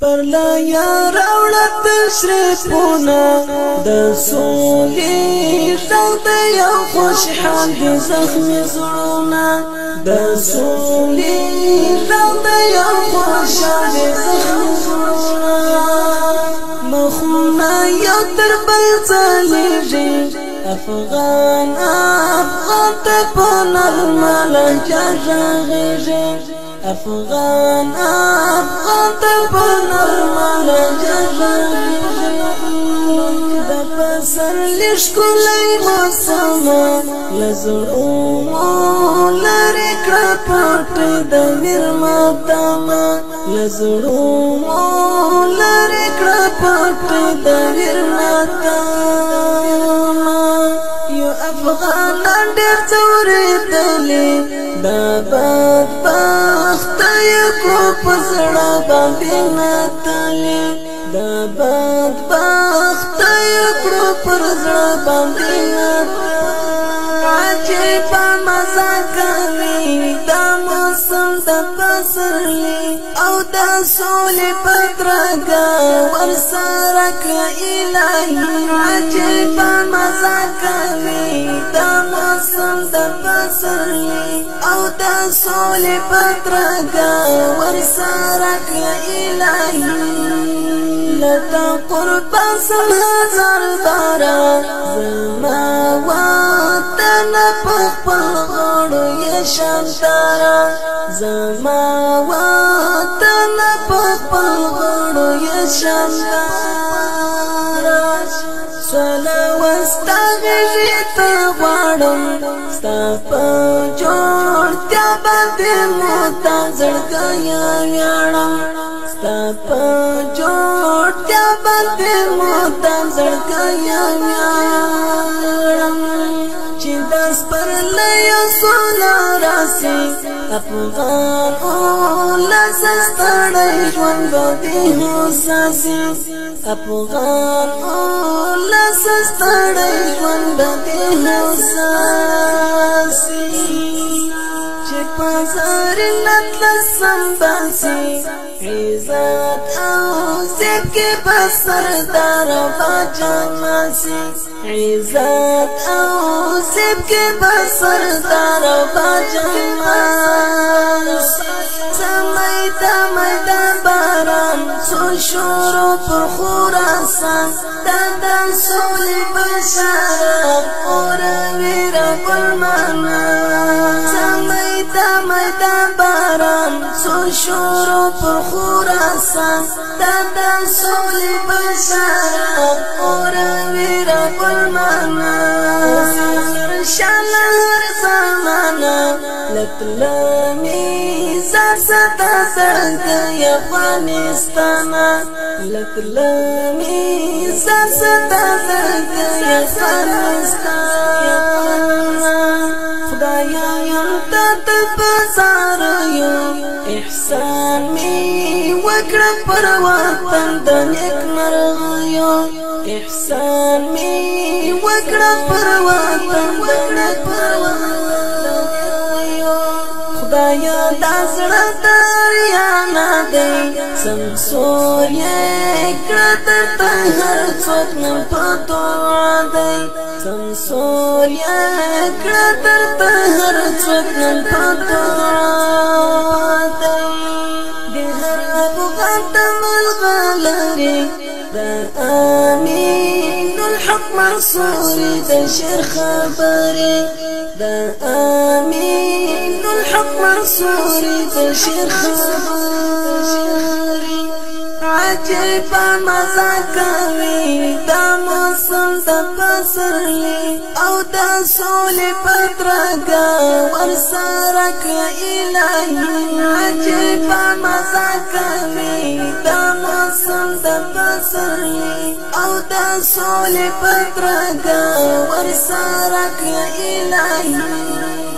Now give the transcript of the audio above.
پر لا یار راوړه تشریفونه د سولې غږ دی او خوشحال دي زخمي زړونه، د سولې غږ دی او خوشحال دي زخمي زړونه. مخونه یو تر بل ځلېږي، افغان افغان ته په نرمه لهجه غږېږي، افغان افغان ته په نرمه لهجه غږېږي. د پسرلي ښکلی موسم له زړونو لرې کړه پټۍ د ویر ماتمه، له زړونو لرې کړه پټۍ د ویر ماتمه. یو افغانان ډېر ځورېدلي، دا بدبخته یې کړو په زړه باندې نتلي، دا بدبخته یې کړو پر زړه باندې نتلي. عجیبه مزه کوي دا موسم د پسرلي او د سولې بدرګه ورسره کړه الهي. عجیبه مزه کوي دا موسم د پسرلي او د سولې بدرګه ورسره کړه الهي. لتا قربان سم هزار بارا زما وطن په خپل غاړو یې شانداره، زما وطن په خپل غاړو یې شانداره. سوله وستا غېږې ته غواړم، ستا په جوړتیا باندې مو تا زړګیه ویاړم، ستا په جوړتیا باندې مو تا زړګیه ویاړم. چې د سپرلیو سوله راسي، افغان اولس ستړی ژوند به دې هوسا سي، افغان اولس ستړی ژوند به دې هوسا سي. چې په زرین اطلسم باسي عزت او زیب کې به سردار باچا ناسي، عزت او زیب کې به سردار باچا ناسي. میده میده باران څو شورو پر خراسان، دا د سولې بشارت اوروي رب المنان. میده میده باران څو شورو پر خراسان، دا د سولې بشارت اوروي رب المنان. شاله هر زمانه لتلمي زر ستا زړګی افغانستانه، لتلمي زر ستا زړګی افغانستانه. خدایا یم تا ته په زاریو، احسان مې وکړه پر وطن د نیکمرغیو، احسان مې وکړه پر وطن د نیکمرغیو. خدایا دا زړه دریانا دی، سمسور یې کړه درته هر څوک نن په دعا دی، سمسور یې کړه درته هر څوک نن په دعا دی. د هر افغان ته ملغلرې، د امین الحق منصوري د شعر خبرې، د امین الحق منصوري د شعر خبرې. عجیبه مزه کوي دا موسم د پسرلي او د سولې بدرګه ورسره کړه الهي. عجیبه مزه کوي دا موسم د پسرلي او د سولې بدرګه ورسره کړه الهي.